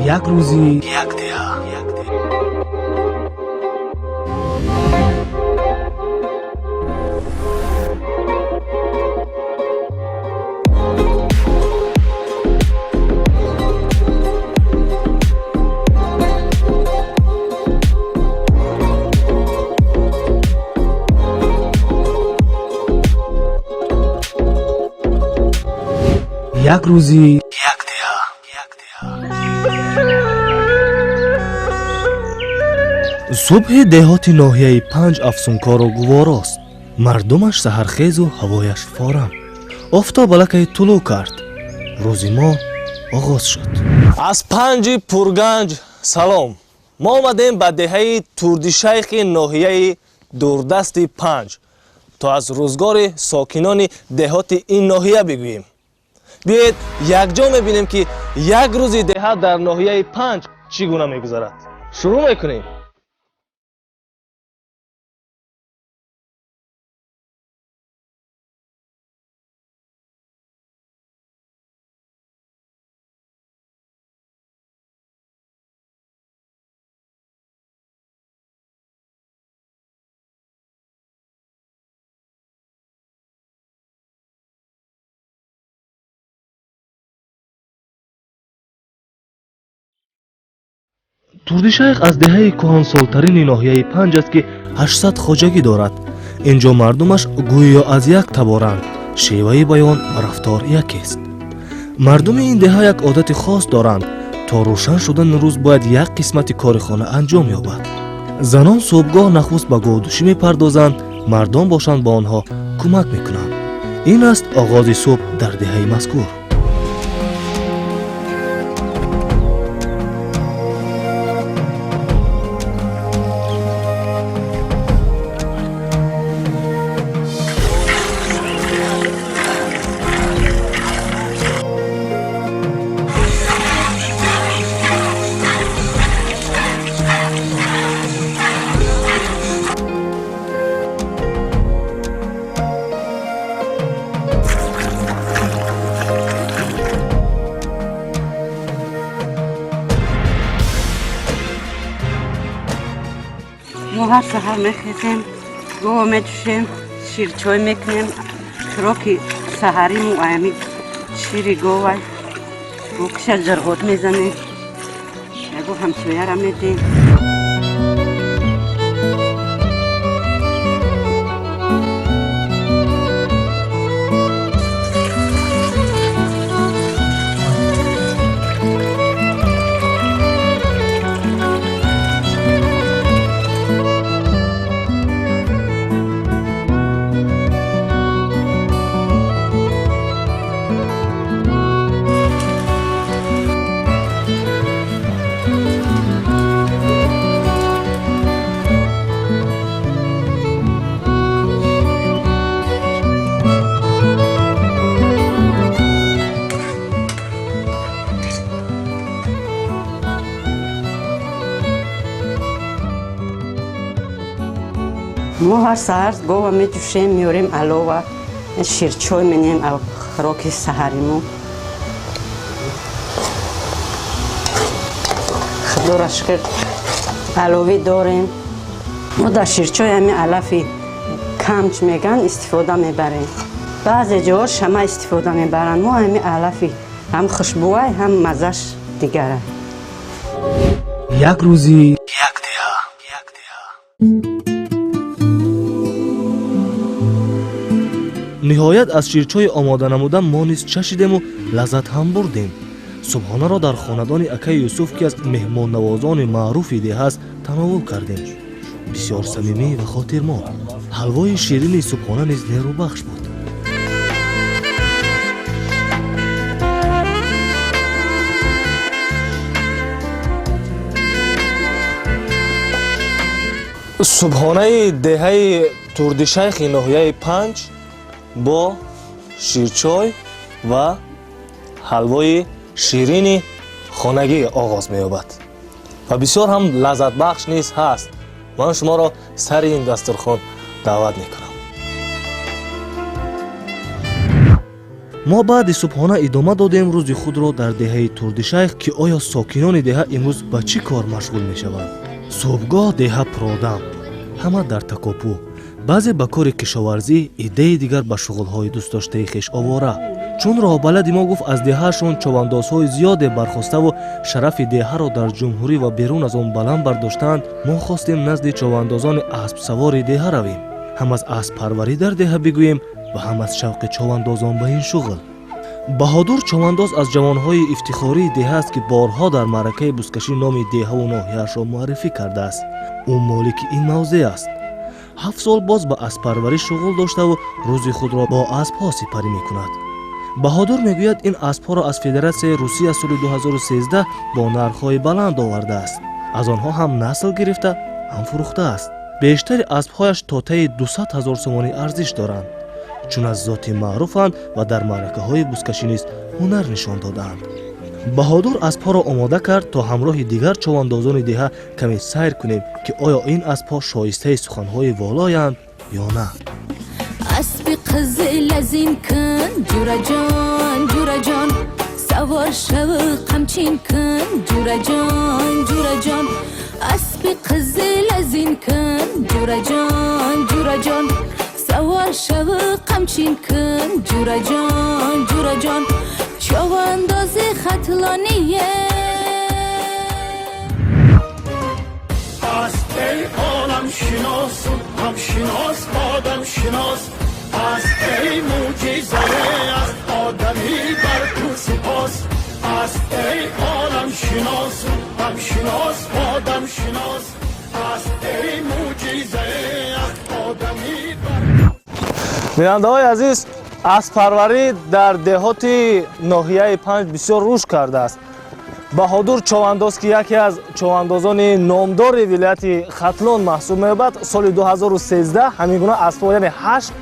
Як рӯзи як деҳа. Як рӯзи як деҳа. Субҳи деҳоти ноҳияи Панҷ афсункору гуворост. Мардумаш саҳархезу ҳавояш форам. Офтоб аллакай тулӯъ кард. Рӯзи мо оғоз шуд. Аз Панҷи пурганҷ салом. Мо омадем ба деҳаи Турдишайхи ноҳияи дурдасти Панҷ, то аз рӯзгори сокинони деҳоти ин ноҳия бигӯем. Биёед, якҷо мебинем, ки як рӯзи деҳа дар ноҳияи Панҷ чӣ гуна мегузарад. Шурӯъ мекунем. Турдишайх аз деҳаи кӯҳансолтарини ноҳияи Панҷ аст, ки 800 хоҷагӣ дорад. Ин ҷо мардумаш гӯё аз як таборанд, шеваи баён ва рафтор якест. Мардуми ин деҳа як одати хос доранд: то рӯшан шудани рӯз бояд як қисмати кори хона анҷом ёбад. Занон субҳгоҳ нахуст ба говдӯшӣ мепардозанд, мардон бошанд, ба онҳо кӯмак мекунанд. Ин аст оғози субҳ дар деҳаи мазкур. Мо ҳар саҳар мехезем, гова меҷӯшем, ширчой мекунем. Хӯроки саҳариму аями шири говай. Бокиша ҷарғот мезанем, ягу ҳамсояра медем. Мо ҳар саҳар гова меҷӯшем, меорем алова, ширчой менем, хӯроки саҳариму. Худоро шукр, аловӣ дорем. Мо дар ширчой ҳами алафи камч меган истифода мебарем. Баъзе ҷоҳо шама истифода мебаранд. Мо ҳами алафи ҳам хушбӯай, ҳам маззаш дигара. Як рӯзи як деҳа. Ниҳоят, аз ширчои омода намуда мо низ чашидему лаззат ҳам бурдем. Субҳонаро дар хонадони акаи Юсуф, ки аз меҳмоннавозони маъруфи деҳа аст, тановул кардем. Бисёр самимӣ ва хотирмон. Ҳалвои ширини субҳона низ нерӯбахш буд. Субҳонаи деҳаи Турдишайхи ноҳияи Панҷ бо ширчой ва ҳалвои ширини хонагӣ оғоз меёбад ва бисёр ҳам лаззатбахш низ ҳаст. Ман шуморо сари ин дастурхон даъват мекунам. Мо баъди субҳона идома додем рӯзи худро дар деҳаи Турдишайх, ки оё сокинони деҳа имрӯз ба чӣ кор машғул мешаванд. Субҳгоҳ деҳа пуродам, ҳама дар такопӯ, баъзе ба кори кишоварзӣ, иддаи дигар ба шуғлҳои дӯстдоштаи хеш овора. Чун роҳбалади мо гуфт, аз деҳаашон човандозҳои зиёде бархоставу шарафи деҳаро дар ҷумҳурӣ ва берун аз он баланд бардоштаанд, мо хостем назди човандозони аспсавори деҳа равем, ҳам аз асппарварӣ дар деҳа бигӯем ва ҳам аз шавқи човандозон ба ин шуғл. Баҳодур човандоз аз ҷавонҳои ифтихории деҳа аст, ки борҳо дар маъракаи бузкашӣ номи деҳаву ноҳияашро муаррифӣ кардааст. Ӯ молики ин мавзеъ аст. 7 сол боз ба асппарварӣ шуғл доштаву рӯзи худро бо аспҳо сипарӣ мекунад. Баҳодур мегӯяд, ин аспҳоро аз Федератсияи Русия соли 2013 бо нархҳои баланд овардааст. Аз онҳо ҳам насл гирифта, ҳам фурӯхтааст. Бештари аспҳояш то таи 200 ҳазор сомонӣ арзиш доранд, чун аз зоти маъруфанд ва дар маъракаҳои бузкашӣ низ ҳунар нишон додаанд. Баҳодур аспҳоро омода кард, то ҳамроҳи дигар човандозони деҳа каме сайр кунем, ки оё ин аспҳо шоистаи суханҳои волоянд ё на. Аспи қизил азин кун, ҷураҷон, ҷураҷон, савор шав, қамчин кун, ҷураҷон, ҷураҷон. Аспи қизил азин кун, ҷураҷон, ҷураҷон, савор шав, қамчин кун, ҷураҷон, ҷураҷон. Човандози хатлоние. Аст эй оламшиносу ҳамшинос, одамшинос, аст эй мӯъҷизае аз одамӣ бар ту сипос. Аст эй оламшиносу ҳамшинос, одамшинос, аст эй мӯъҷизае аз одамӣ бар. Бинандаҳои азиз, асппарварӣ дар деҳоти ноҳияи Панҷ бисёр рушд кардааст. Баҳодур човандоз, ки яке аз човандозони номдори вилояти Хатлон маҳсуб меёбад, соли 2013 ҳамин гуна аспҳо, яъне 8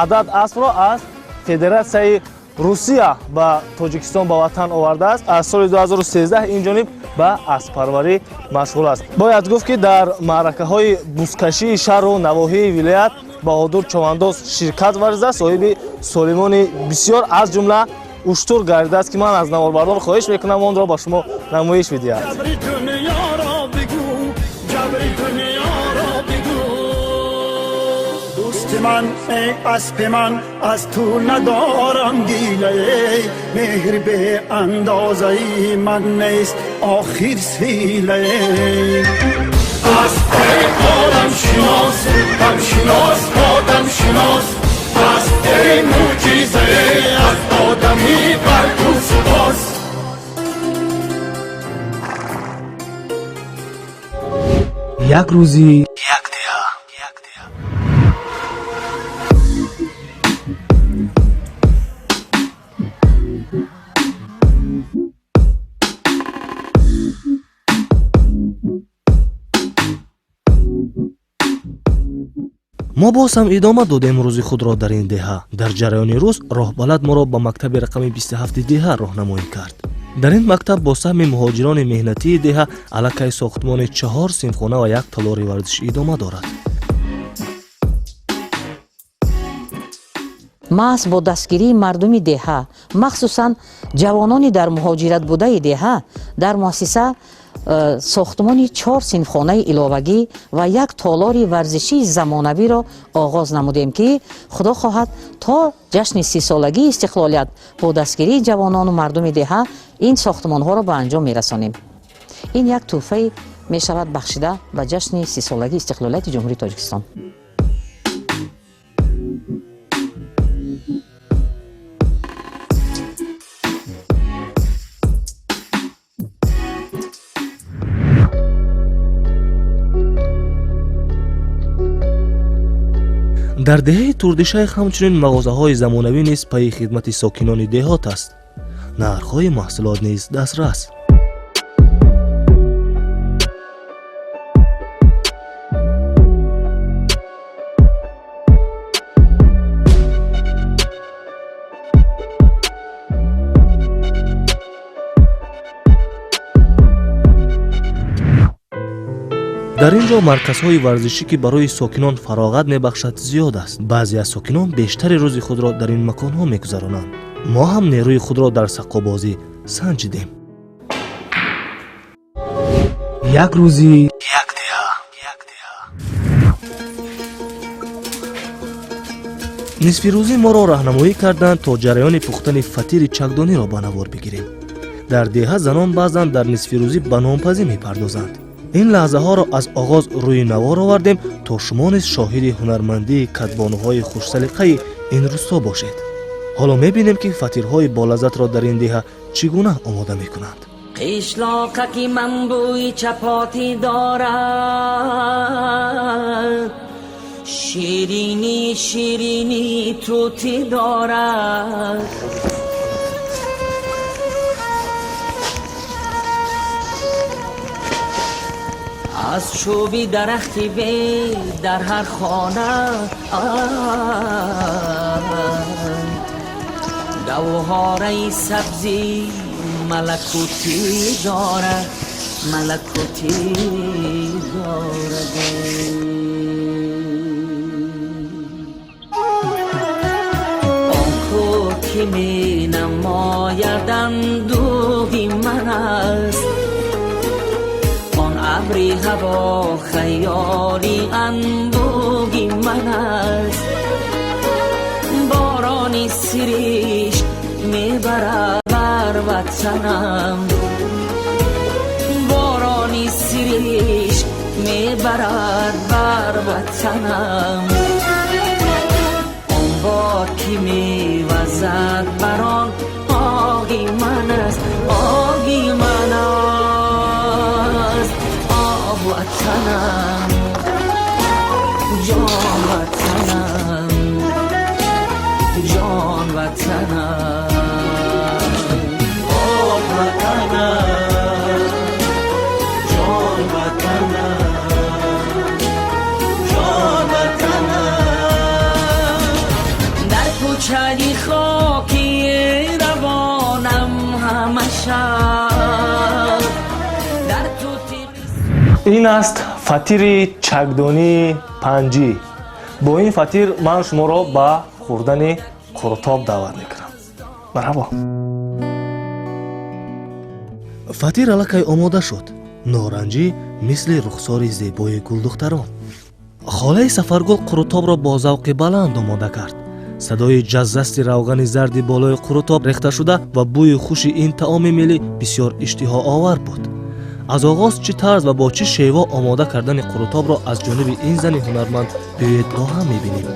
адад аспро аз Федератсияи Русия ба Тоҷикистон, ба ватан овардааст. Аз соли 2013 ин ҷониб ба асппарварӣ машғул аст. Бояд гуфт, ки дар маъракаҳои бузкашии шаҳру навоҳии вилоят Баҳодур човандоз ширкат варзида, соҳиби солимони бисёр, аз ҷумла уштур гардидааст, ки ман аз наворбардор хоҳиш мекунам, онро ба шумо намоиш бидиҳад. Ҷабри дунёро бигӯ, ҷабри дунёро бигӯ. Дӯсти ман, эй аспи ман, аз ту надорам гилае, меҳри беандозаи ман нест охир силае. Аст эй оламшинос, ҳамшинос, одамшинос, аст эй мӯъҷизае аз одамӣ бар ту сипос. Як рӯзи як деҳа. Мо боз ҳам идома додем рӯзи худро дар ин деҳа. Дар ҷараёни рӯз роҳбалад моро ба мактаби рақами 27 деҳа роҳнамоӣ кард. Дар ин мактаб бо саҳми муҳоҷирони меҳнатии деҳа аллакай сохтмони 4 синфхона ва як толори варзишӣ идома дорад. Маҳз бо дастгирии мардуми деҳа, махсусан ҷавонони дар муҳоҷират будаи деҳа, дар муассиса сохтмони 4 синфхонаи иловагӣ ва як толори варзишии замонавиро оғоз намудем, ки худо хоҳад, то ҷашни 30-солагии истиқлолият бо дастгирии ҷавонону мардуми деҳа ин сохтмонҳоро ба анҷом мерасонем. Ин як тӯҳфае мешавад бахшида ба ҷашни 30-солагии истиқлолияти Ҷумҳурии Тоҷикистон. Дар деҳаи Турдишайх ҳамчунин мағозаҳои замонавӣ низ пайи хидмати сокинони деҳот аст. Нархҳои маҳсулот низ дастрас. Дар ин ҷо марказҳои варзишӣ, ки барои сокинон фароғат мебахшад, зиёд аст. Баъзе аз сокинон бештари рӯзи худро дар ин маконҳо мегузаронанд. Мо ҳам нерӯи худро дар саққобозӣ санҷидем. Як рӯзи як деҳа. Нисфирӯзӣ моро раҳнамоӣ карданд, то ҷараёни пухтани фатири чакдониро ба навор бигирем. Дар деҳа занон баъзан дар нисфирӯзӣ ба нонпазӣ мепардозанд. Ин лаҳзаҳоро аз оғоз рӯи навор овардем, то шумо низ шоҳиди ҳунармандии кадбонуҳои хушсалиқаи ин рӯсто бошед. Ҳоло мебинем, ки фатирҳои болаззатро дар ин деҳа чӣ гуна омода мекунанд. Қишлоқа ки манбӯи чапотӣ дорад, ширинӣ ширинӣ тутӣ дорад. Аз чӯби дарахти бед дар ҳар хона гавҳораи сабзӣ малакутӣ дорад, малакутӣ дорад. Он ку ки менамояд андӯҳи ман аст, он абри ҳаво хаёли анбӯҳи ман аст. Борони сиришк мебарад бар ватанам, борони сиришк мебарад бар ватанам. Он бод ки мевазад бар он оғи ман аст, оғи ман аст. Об ватанам, ҷон ватанам, ҷон ватанам. Об ватанам, ҷон ватанам, ҷон ватанам. Дар кӯчаи хоки равонам ҳама шаб, дар тути Ин аст фатири чакдонии панҷӣ. Бо ин фатир ман шуморо ба хӯрдани қурутоб даъват мекунам. Марҳабо. Фатир аллакай омода шуд, норанҷӣ, мисли рухсори зебои гулдухтарон. Холаи Сафаргул қурутобро бо завқи баланд омода кард. Садои ҷаззасти равғани зарди болои қурутоб рехташуда ва бӯи хуши ин таоми миллӣ бисёр иштиҳоовар буд. Аз оғоз чӣ тарз ва бо чӣ шева омода кардани қурутобро аз ҷониби ин зани ҳунарманд биёед бо ҳам мебинем.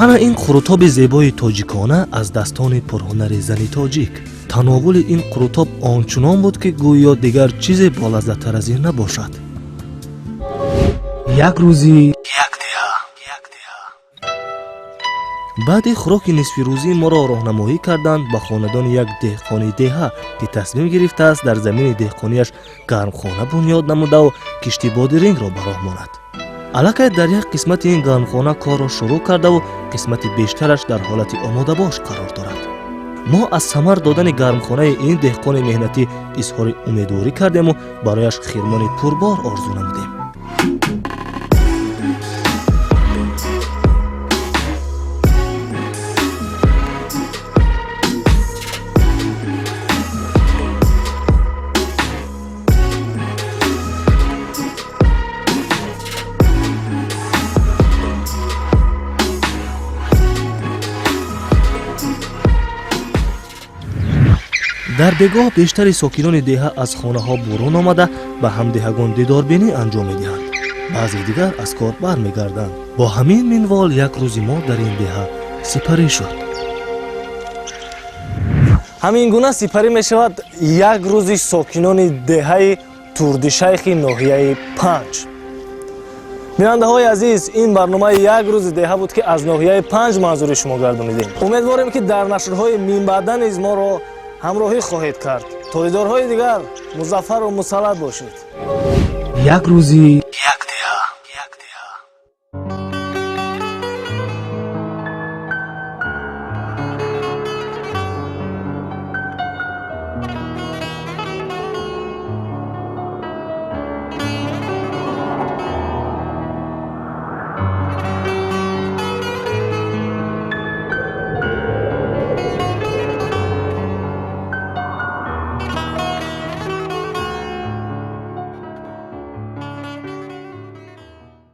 Ана ин қурутоби зебои тоҷикона аз дастони пурҳунари зани тоҷик. Тановули ин қурутоб ончунон буд, ки гӯё дигар чизе болаззаттар аз ин набошад. Як рӯзи як деҳа. Баъди хӯроки нисфирӯзӣ моро роҳнамоӣ карданд ба хонадони як деҳқони деҳа, ки тасмим гирифтааст дар замини деҳқонияш гармхона бунёд намудаву кишти бодирингро ба роҳ монад. Аллакай дар як қисмати ин гармхона корро шурӯъ кардаву қисмати бештараш дар ҳолати омодабош қарор дорад. Мо аз самар додани гармхонаи ин деҳқони меҳнатӣ изҳори умедворӣ кардему барояш хирмони пурбор орзу намудем. Дар бегоҳ бештари сокинони деҳа аз хонаҳо бурун омада, ба ҳамдеҳагон дидорбинӣ анҷом медиҳанд, баъзе дигар аз кор бармегарданд. Бо ҳамин минвол як рӯзи мо дар ин деҳа сипарӣ шуд. Ҳамин гуна сипарӣ мешавад як рӯзи сокинони деҳаи Турдишайхи ноҳияи Панҷ. Бинандаҳои азиз, ин барномаи «Як рӯзи деҳа» буд, ки аз ноҳияи Панҷ манзури шумо гардонидем. Умедворем, ки дар нашрҳои минбаъда низ моро ҳамроҳӣ хоҳед кард. То дидорҳои дигар музаффару мусаллат бошед. Як рӯзи